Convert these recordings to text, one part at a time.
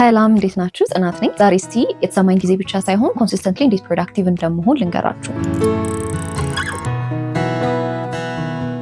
ሰላም፣ እንዴት ናችሁ? ጽናት ነኝ። ዛሬ እስቲ የተሰማኝ ጊዜ ብቻ ሳይሆን consistently እንዴት productive እንደምሆን ልንገራችሁ።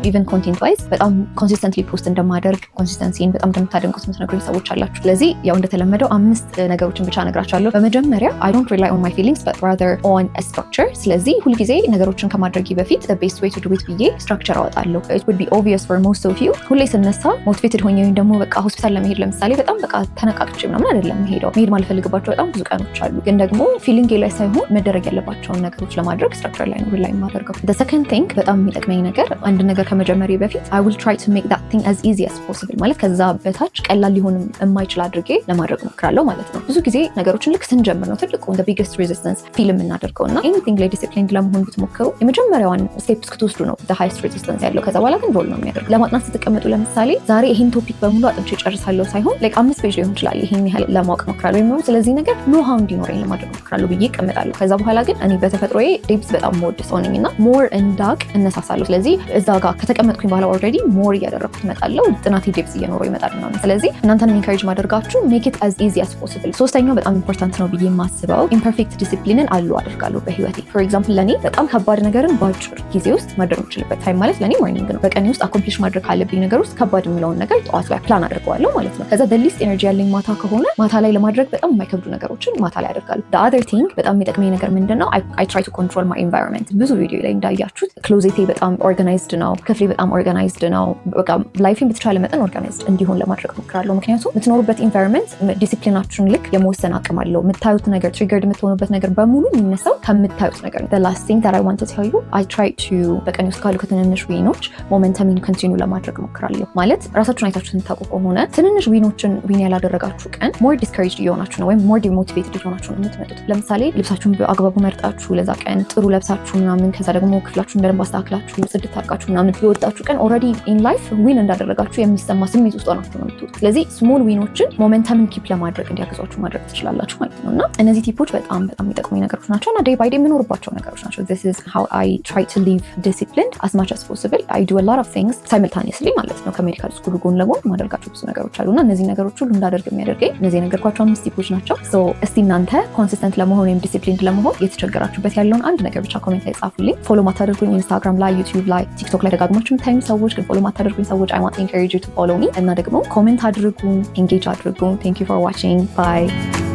Even content wise በጣም consistently post እንደማደርግ፣ consistency ን በጣም እንደምታደንቁት የምትነግሩኝ ሰዎች አላችሁ። ስለዚህ ያው እንደተለመደው አምስት ነገሮችን ብቻ እነግራችኋለሁ። በመጀመሪያ I don't rely on my feelings but rather on structure። ስለዚህ ሁልጊዜ ነገሮችን ከማድረጌ በፊት best way to do it ብዬ structure አወጣለሁ። It would be obvious for most of you፣ ሁሌ ስነሳ motivated ሆኜ ወይም ደግሞ በቃ ሆስፒታል ለመሄድ ለምሳሌ በጣም በቃ ተነቃቅቼ ምናምን አይደለም የምሄደው። መሄድ ማልፈልግባቸው በጣም ብዙ ቀኖች አሉ። ግን ደግሞ feeling ላይ ሳይሆን መደረግ ያለባቸውን ነገሮች ለማድረግ structure ላይ ነው rely የማደርገው። Second thing፣ በጣም የሚጠቅመኝ ነገር፣ አንድ ነገር ከመጀመሬ በፊት I will try to make that thing as easy as possible፣ ማለት ከዛ በታች ቀላል ሊሆን የማይችል አድርጌ ለማድረግ ሞክራለሁ ማለት ነው። ብዙ ጊዜ ነገሮችን ልክ ስንጀምር ነው ትልቁ biggest resistance feel የምናደርገው። እና anything ላይ disciplined ለመሆን ብትሞክሩ የመጀመሪያዋን step እስክትወስዱ ነው highest resistance ያለው። ከዛ በኋላ ግን roll ነው የሚያደርገው። ለማጥናት ስትቀመጡ ለምሳሌ ዛሬ ይሄን topic በሙሉ አጥንቼ ጨርሳለሁ ሳይሆን like 5 page ሊሆን ይችላል፣ ይሄን ያህል ለማወቅ ሞክራለሁ ወይም ደግሞ ስለዚህ ነገር know-how እንዲኖረኝ ለማድረግ ሞክራለሁ ብዬ እቀመጣለሁ። ከዛ በኋላ ግን እኔ በተፈጥሮዬ depth በጣም የምወድ ሰው ነኝ እና more እንዳቅ እነሳሳለሁ። ስለዚህ እዛ ጋር ከተቀመጥኩኝ በኋላ already more እያደረግኩት እመጣለሁ። ጥናቴ depth እየኖረው ይመጣል ምናምን። ስለዚህ እናንተንም encourage ማደርጋችሁ make it as easy as possible። ሶስተኛው በጣም important ነው ብዬ የማስበው imperfect discipline ን allow አደርጋለሁ በህይወቴ። For example፣ ለእኔ በጣም ከባድ ነገርን በአጭር ጊዜ ውስጥ ማድረግ የምችልበት time ማለት ለእኔ morning ነው። በቀኔ ውስጥ accomplish ማድረግ ካለብኝ ነገር ውስጥ ከባድ የሚለውን ነገር ጠዋት ላይ ፕላን አድርገዋለሁ ማለት ነው። ከዛ least energy ያለኝ ማታ ከሆነ ማታ ላይ ለማድረግ በጣም የማይከብዱ ነገሮችን ማታ ላይ አደርጋለሁ። Other thing፣ በጣም የሚጠቅመኝ ነገር ምንድን ነው? I try to control my environment። ብዙ ቪዲዮ ላይ እንዳያችሁት closet ኤ በጣም organized ነው፣ ክፍሌ በጣም organized ነው። በቃ life ኤን በተቻለ መጠን organized እንዲሆን ለማድረግ ሞክራለሁ። ምክንያቱም የምትኖሩበት environment discipline ኣችሁን ልክ የመወሰን አቅም አለው። የምታዩት ነገር፣ triggered የምትሆኑበት ነገር በሙሉ የሚነሳው ከምታዩት ነገር ነው። Last thing that I want to tell you፣ I try to በቀን ውስጥ ካሉ ከትንንሽ win ኦች momentum ን continue ለማድረግ ሞክራለሁ። ማለት ራሳችሁን አይታችሁ የምታውቁ ከሆነ ትንንሽ win ኦችን win ያላደረጋችሁ ቀን more discouraged እየሆናችሁ ነው ወይም more demotivated እየሆናችሁ ነው የምትመጡት። ለምሳሌ ልብሳችሁን በአግባቡ መርጣችሁ፣ ለዛ ቀን ጥሩ ለብሳችሁ ምናምን፣ ከዛ ደግሞ ክፍላችሁን በደንብ አስተካክላችሁ፣ ጽድት አድርጋችሁ ምናምን የወጣችሁ ቀን already in life win እንዳደረጋችሁ የሚሰማ ስሜት ውስጥ ሆናችሁ ነው የምትወጡት። ስለዚህ small win ኦችን momentum ን keep ለማድረግ እንዲያግዟችሁ ማድረግ ትችላላችሁ ማለት ነው። እና እነዚህ tip ኦች በጣም በጣም የሚጠቅሙኝ ነገሮች ናቸው እና day by day የምኖርባቸው ነገሮች ናቸው። This is how I try to live disciplined as much as possible. I do a lot of things simultaneously ማለት ነው። ከ medical school ጎን ለጎን ማደርጋቸው ብዙ ነገሮች አሉ እና እነዚህ ነገሮች ሁሉ እንዳደርግ የሚያደርገኝ እነዚህ የነገርኳቸው አምስት tip ኦች ናቸው። So እስቲ እናንተ consistent ለመሆን ወይም disciplined ለመሆን የተቸገራችሁበት ያለውን አንድ ነገር ብቻ comment ላይ ጻፉልኝ። Follow ማታደርጉኝ ኢንስታግራም ላይ፣ ዩቲዩብ ላይ፣ ቲክቶክ ላይ ደጋግማችሁ የምታዩኝ ሰዎች ግን follow ማታደርጉኝ ሰዎች፣ I want encourage you to follow me እና ደግሞ comment አድርጉ፣ engage አድርጉ። Thank you for watching. Bye.